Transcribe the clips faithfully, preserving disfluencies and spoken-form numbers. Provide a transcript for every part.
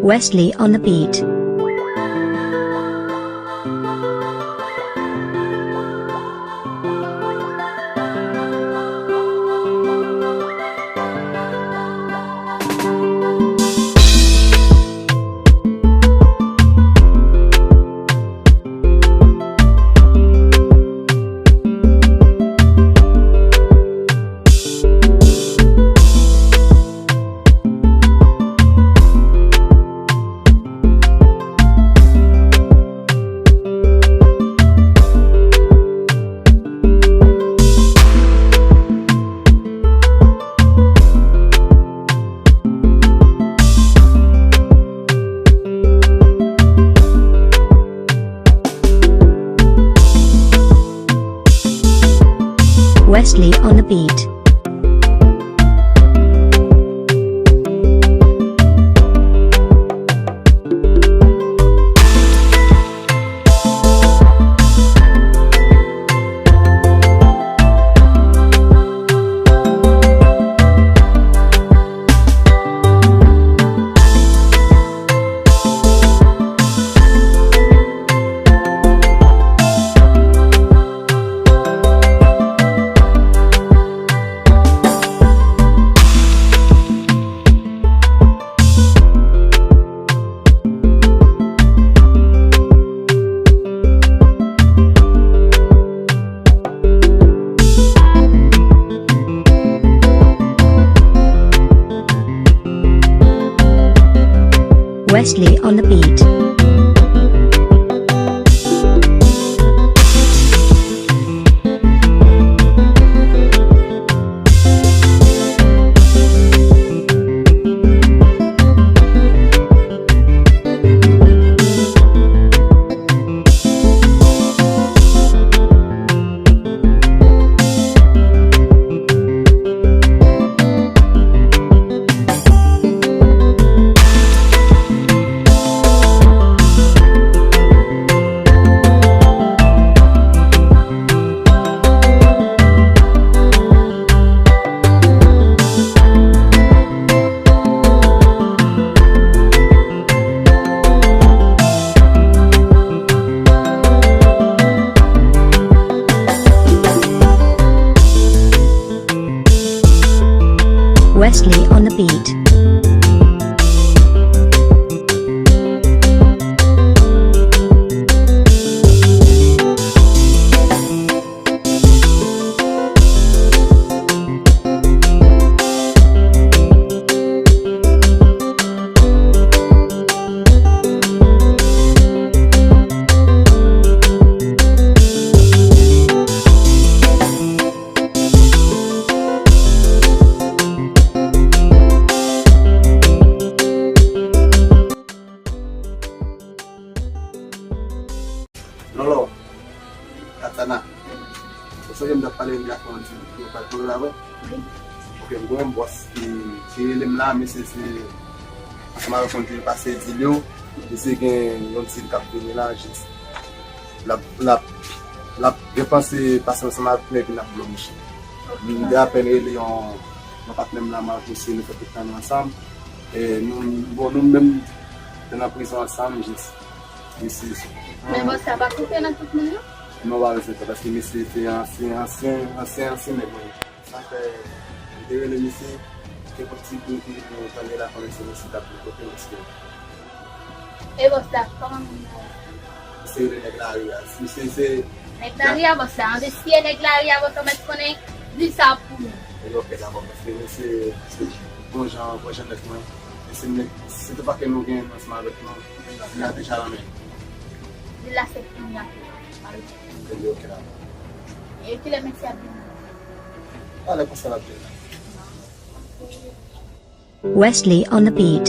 Wesley on the beat. Wesley on the beat. Wesley on the beat. Wesley on the beat. Lolo, Katana. Ou sonje m t ap pale avè w yon ti, yon pale la, wi? Wi. Ok, m gen yon bòs ki, ki rele m la, mesye se, ansanm avèk yon dil pase Edilio, mesye gen yon dil k ap vini la, jis. L ap, l ap, l ap gen panse pase ansanm avèk nou epi n ap blow mouche. M te apèn rele yon, yon patnè m la, m ap mesye nou fè tout tan nou ansanm. E nou, bon, nou menm, nou nan prizon ansanm, jis. Mesye. Men bòs sa pa koupe nan tout moun, non? Non, pa bezwen pè, paske mesye se ansyen, ansyen, ansyen, ansyen nèg mwen. Sa fè, m te rele misye, te gon ti bri ki vin tande la, konnen se misye k ap vin kote m, paske. E bòs la, kòman moun nan ye? Misye rele nèg lari a. Misye se. Nèg lari a, bòs la. Ann vestiye nèg lari a, bòs la, mèt konnen di sa pou nou. Ebyen, ok, dakò, paske misye se bon jan, bon jan nèg mwen. E se nèg, se tout pa ke nou gen ansanm avèk nou. Li la deja nan men. Li la se kounye a. Ebyen, ok, dakò. E kilè mesye ap vini? Talè konsa l ap vini la. Wesley on the beat.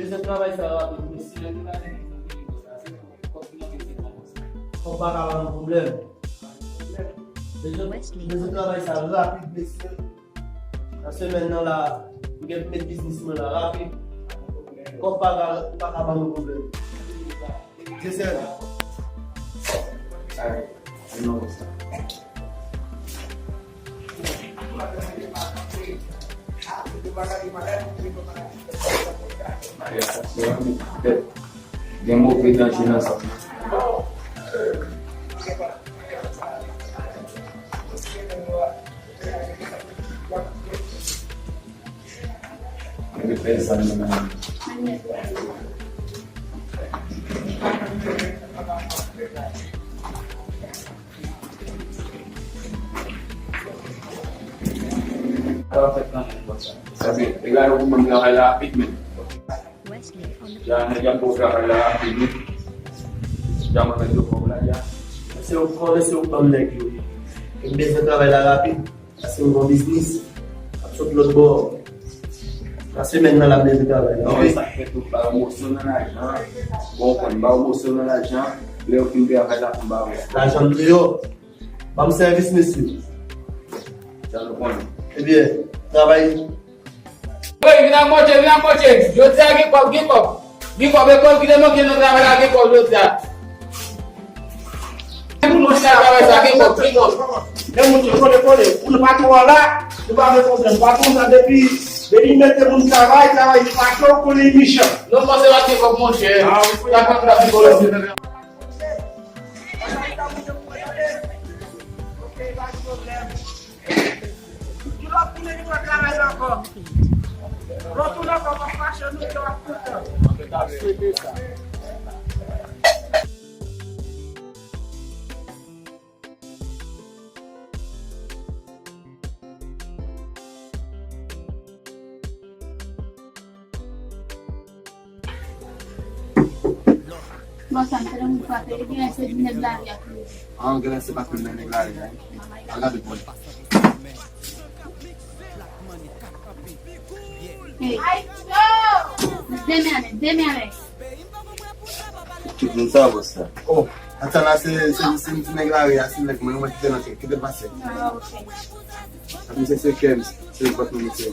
Bezwen travay sa rapid, mesye. Kòb pa ka ba nou pwoblèm. Bezwen, bezwen travay sa rapid, mesye. Nan semèn nan la, m gen pou met biznis mwen la rapid. Kòb pa ka, pa ka ban nou pwoblèm. Se sèl. Alright. Se non konsa. Gen move danje nan zòn nan. Mwen te fè sa nan men. Sa fèt nan men konsa. Sa se, e gade pou mwen travay la rapid men. Ja nèg ap bon travay la rapid wi. Ja mwen mèt yo kòb la ja. Se ou konnen se ou k ban m nèg yo. M bezwen travay la rapid. Paske m gon biznis. Ap sot lòt bò. Nan semèn nan l ap bezwen travay la. Non, ok? Sa k fèt ou ba yo moso nan lajan. Bon, konn ba yo moso nan lajan. Lè yo fin peye avèk la pou ba yo. Lajan m deyò. Ban m sèvis, mesye. Sa nou konnen. Ebyen, travay. Wi, vin ak Bondye, vin ak Bondye. Jodi a gen kòb, gen kòb. Gen kòb, e kòb ki te manke nan travay la, gen kòb jodi a. Pou nou sa travay sa, gen kòb, gen kòb. Men moun yo kole, kole. Pou nou pa tou anba, nou pa gen pwoblèm. Patwon sa depi, depi mete moun travay, travay pa cho, konnen mechan. Non, panse pa gen kòb, monchè. Ah, wi. La kontra psikoloji. Yon lòt koulè nou pral travay la ankò. Lòt koulè ankò, w ap fache nou, w ap kontan. Bon, sa m tande moun frape, epi se di nèg lari a ki. An, genlè se pa tout nèg lari a. Al gade bò. Hey. Deme ale, deme ale. Tout moun sa, bòs la. Oh, Atana se, se, se, se nèg lari a, se nèg mwen, mwen kite nan kite pase. Ah, ok. Misye se kèm, se yon pòt misye.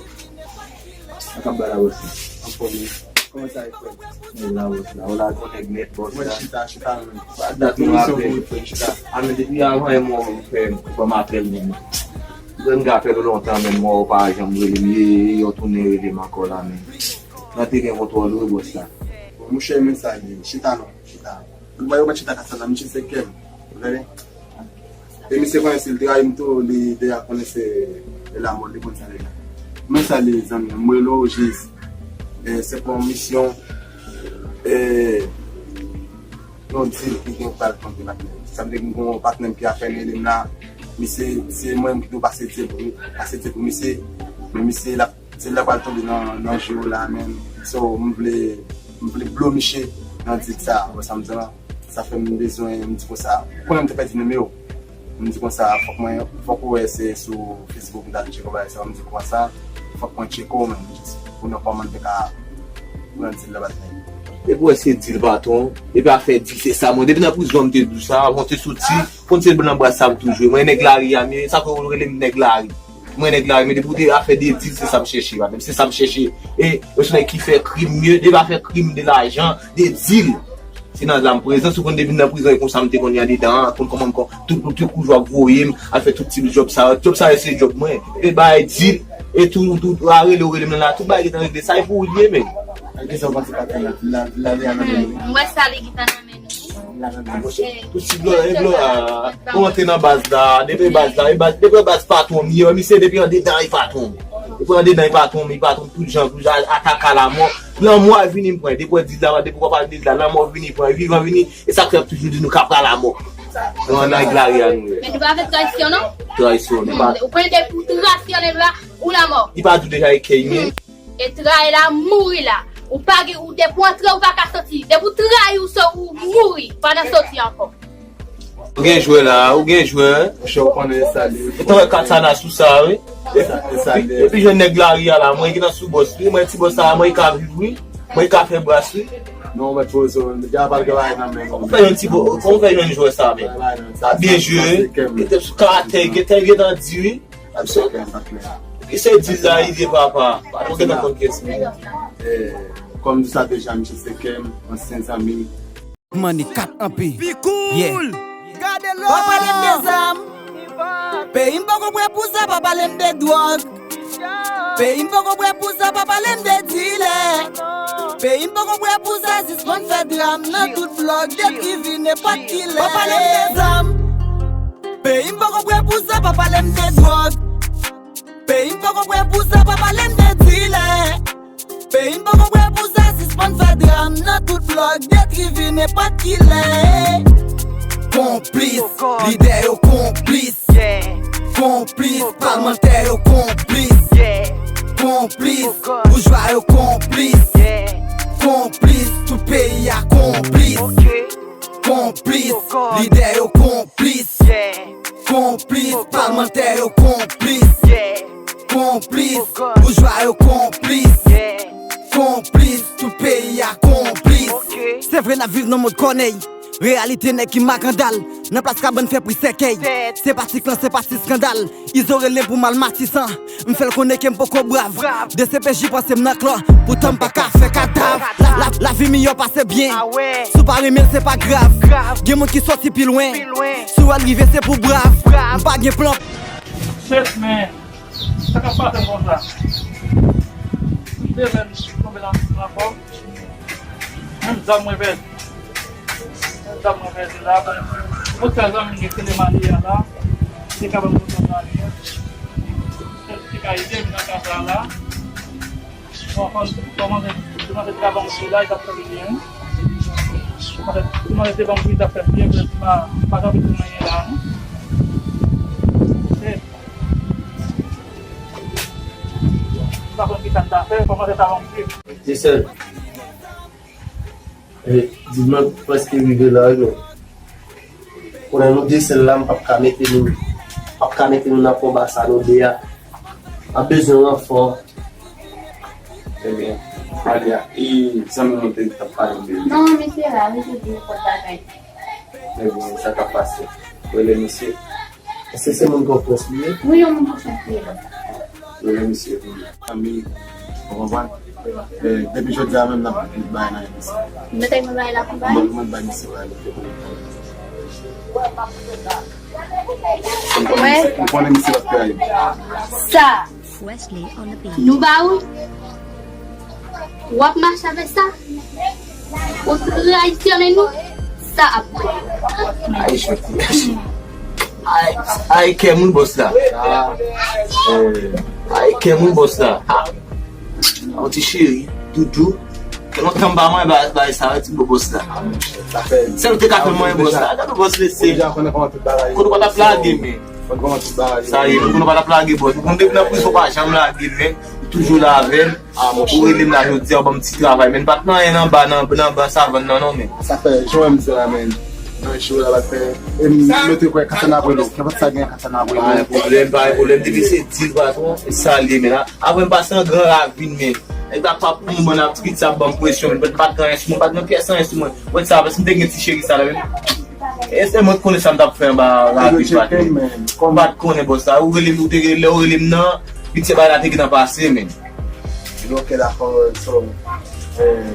Ak ap bay la bòs la. Anfòm wi. Kòman sa ye frè m? Mwen la bòs la. Ou la gon nèg nèt bòs la. Mwen chita, chita menm. Sa dat mwen apèl. Chita. A men depi avan yon mò frè m, ou pa m apèl menm. Mwen ka apèl ou lontan menm, mò ou pa janm rele m, ye, ye, yo tounen rele m ankò la menm. Nan te gen kontwòl ou wi bòs la. Bon, monchè men sa ye. Chita non, chita. Ou ba yo mèt chita ka sa la, misye se kèm. Ou tande? E misye konnen si l trayi m tou, li deja konnen se lamò, li konn sa li la. Men sa li zanmi m, mwen rele w jis. E, se pou yon misyon. E, yon dil ki gen pral tonbe patnè. Sa vle di m gen yon patnè m ki ap fè rele m la. Misye, se mwen menm ki dwe pase dil pou, pase dil pou misye. Men misye l ap Se la pral tonbe nan, nan je w la menm. So, m vle, m vle blow misye nan dil sa, ou wè sa m di w lan. Sa fè m bezwen, m di konsa, ou konnen m te pèdi nimewo. M di konsa, fòk mwen, fòk ou wè se sou Facebook m t al tcheke w bagay sa, m di konsa, fòk mwen tcheke w menm, pou nou kòman m te ka pran dil la bat nèg. Epi w wè se dil patwon, epi afè dil se sa, mwen depi nan prizon m te di w sa, avan w te soti, konn se nan bras sa m toujou ye, mwen nèg lari a m ye, sa fè yo rele m nèg lari. Mwen nèg la, men depi w te afè de dil, se sa m chèche, patnè m, se sa m chèche. E yo se nèg ki fè krim yo, de pa fè krim de lajan, de dil. Se nan la m prezan, si w konn depi m nan prizon, e konsa m te konn ye andedan an, konn kòman m kon, tout, tout, tout kout jou ap voye m, al fè tout ti djòb sa yo. Djòb sa yo se djòb mwen. E bagay dil, e tou, tou, tou, a rele w rele m nan la, tout bagay gentan regle, sa e pou ou l ye, men. Kisa w panse patnè la, la, la, la, la, la, la. Hmm, m wè sa li gentan nan men nou. Tout ti blan, e blan, ou antre nan baz la, depi baz la, e baz, depi baz patwon m ye, misye depi andedan, e patwon m. Depi andedan, e patwon m, e patwon m, tout jan, tout jan, ataka lamò. Lanmò a vini pran, depi w di la, depi w pa di la, lanmò vini pran, vivan vini, e sa k fè ap toujou di nou kapra lamò. Nou an nèg lari a nou ye. Men nou pa fè trayisyon, non? Trayisyon, nou pa. Hmm, ou konnen depi w trayisyone la, ou lamò. Li pa di w deja e kèy, men. E trayi la, mouri la. Ou pa gen, ou depi w antre, ou pa ka soti. Depi w trayi, ou so, ou mouri. Pa nan soti ankò. Ou gen jwè la, ou gen jwè. Monchè, ou konnen sa li. Ou te wè Katana sou sa, wi. E sa, e sa li. Epi jwenn nèg lari a la, mwen ki nan sou bòs, wi. Mwen ti bòs sa, mwen ka viv, wi. Mwen ka fè bras wi. Non, mwen poze w, deja pa gen bagay nan men nou. Fè yon ti bo, kòman fè jwenn jwè sa menm? Sa byen jwe wi. Kite sou karatè, gen tèl gen tan di wi. Ap se, e se di la rive papa. Pa nou gen tan konn kès li. Kòm di sa deja, misye se kè m, ansyen zanmi. Money kat anpi. Yeah. Gade lò. Pa pale m de zam. Peyi m poko prè pou sa, pa pale m de dwòg. Peyi m poko prè pou sa, pa pale m de dilè. Peyi m poko prè pou sa, sispann fè dram nan tout blòk, detwi vi nenpòt kilè. Pa pale m de zam. Peyi m poko prè pou sa, pa pale m de dwòg. Peyi m poko prè pou sa, pa pale m de dilè. Peyi m poko prè pou sa, sispann fè dram nan tout blòk, detwi vi nenpòt kilè. Konplis, lidè yo konplis. Konplis, palmantè yo konplis. Konplis, boujwa yo konplis. Konplis, tout peyi a konplis. Konplis, lidè yo konplis. Konplis, palmantè yo konplis. Konplis, boujwa yo konplis. Konplis, tout peyi a konplis. Se vre n ap viv nan mond kònèy. Reyalite nèg ki makandal. Nan plas kabann fè pri sèkèy. Se pa ti klan, se pa ti eskandal. Izo rele m pou m al Matisan. M fè l konnen ke m poko brav. D C P J panse m nan klan. Poutan m pa ka fè kadav. La, la, lavi miyò pase byen. Si w pa renmen l, se pa grav. Gen moun ki sòti pi lwen. Si w al rive, se pou brav. M pa gen plan. Chèf, men, sa k ap pase m konsa? M te vin tonbe nan, nan kòb. Menm zam mwen pèdi. Menm zam mwen pèdi la. Bon, mwen fè zanmi m ki rele Malia la. Li te ka ban m kontak Malia. Li te ka ede m nan ka sa la. Bon, kòm, kòman se, kòman se te ka ban m kou la, li t ap fè byen. Kòman se, kòman se te ban m kou, li t ap fè byen, men m pa, m pa janm vin anyen la, non. Se, m pa konn ki sa m ta fè, kòman se ta ban m kou. Jesèl. E, di mwen prèske rive la, wi, men. Konnen nou de sèl la, m p ap ka mete nou, p ap ka mete nou nan konba sa nou de a. M ap bezwen ranfò. Ebyen, Malia, e zanmi nou te t ap pale de li? Non, misye la, misye di nenpòt bagay. Ebyen, sa k ap pase? Rele misye. Èske se moun Pòtoprens li ye? Wi, yon moun Pòtoprens li ye. Rele misye pou li. Zanmi, ou konprann? E, depi jodi a menm n ap bay nan emisyon. Mwen te mwen bay la pou bay? Mwen, mwen bay misye bay. Mwen konnen misye, mwen konnen misye pa fè anyen. Sa. Wesley on the beat. Nou ba ou? W ap mache avèk sa? Ou trayisyonnen nou? Sa ap pran. Ay, chèf. Ay, ay, kè m wi, bòs la. Ay, kè m wi, bòs la. Yon ti cheri, doudou. Fè lontan m pa manyen bagay sa, ti bo bòs la. Sèl ou te ka fè manyen bòs la. Gade bòs mesye. Kote w pa t ap lage, men. Sa ye, kote w pa t ap lage bòs. Ou konn depi nan prizon, w pa janm lage, men. Ou toujou la avè m. Ou rele m la jodi a, ou ban m ti travay, men. Pa t nan anyen anba, nan, nan anba savann nan, non, men. Sa fè, jan w di la, men. Nan jou la, pa t fè. E m mete kwè Kasanavwelo. Nenpòt sa gen Kasanavwelo. Pa gen pwoblèm, pa gen pwoblèm. Depi se dil patwon, e sa l ye, men la. Apre m pase an gran ravin, men. Nèg la pa pou mwen, ap twit sa, ap ban m presyon, men pa t gen anyen sou mwen, pa t gen pyès anyen sou mwen. Mwen sa, paske m te gen ti cheri sa la, men. E se mwen k konnen sa m t ap fè anba ravin, patwon. M pa t konnen bòs la. Ou rele m, ou te rele, ou rele m nan, piti bagay la te gentan pase, men. Ok, dakò, so, eh,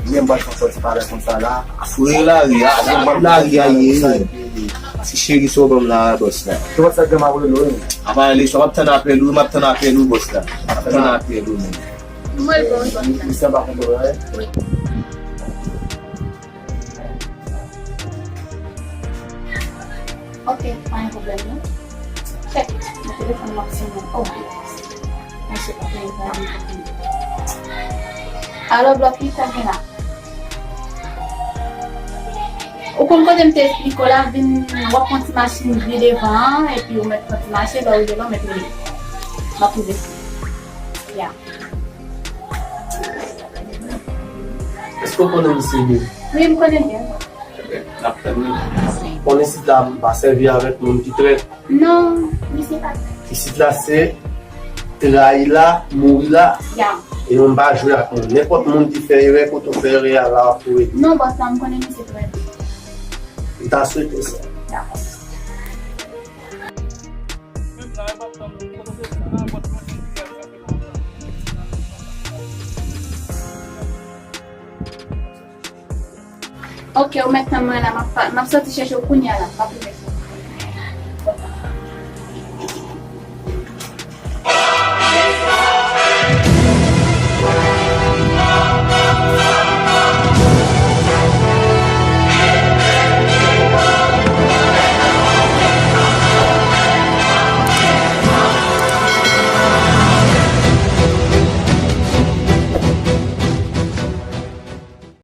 Byen, m pral fè yon sòti pale konsa la. Foure lari a, lari a ye. Ti cheri sou ban m la, bòs la. Ki bòs la, gen m ap rele w, wi. Apa ale, m ap tann apèl ou, m ap tann apèl ou, bòs la. M ap tann apèl ou, men. Misye anba kontwòl, wi. Ok, pa gen pwoblèm, non. Chèk, nan telefòn m ap sonnen. Oh, mesye pa peye pa gen pwoblèm. Alo, Blòk, ki sa gen la? Ou konn kote m te esplike w la, vin, w ap pran ti machin vye devan an, epi ou mèt pran ti mache, lè w rive la, w mèt rele. M ap rive. Ya. Èske w konnen misye byen? Wi, m konnen l byen. N ap tann li. Konnen isit la, m pa sèvi avèk moun ki trèt. Non, misye pa trèt. Isit la, se trayi la, mouri la. Ya. E nou pa jwe ak moun. Nenpòt moun ki fè erè, kote w fè erè a, la w ap pou rete. Non, bòs la, m konnen misye trè byen. M ta swete sa. Dakò. Ok, ou mèt tann mwen la, m ap pa- m ap soti chèche w kounye a la, m ap rive.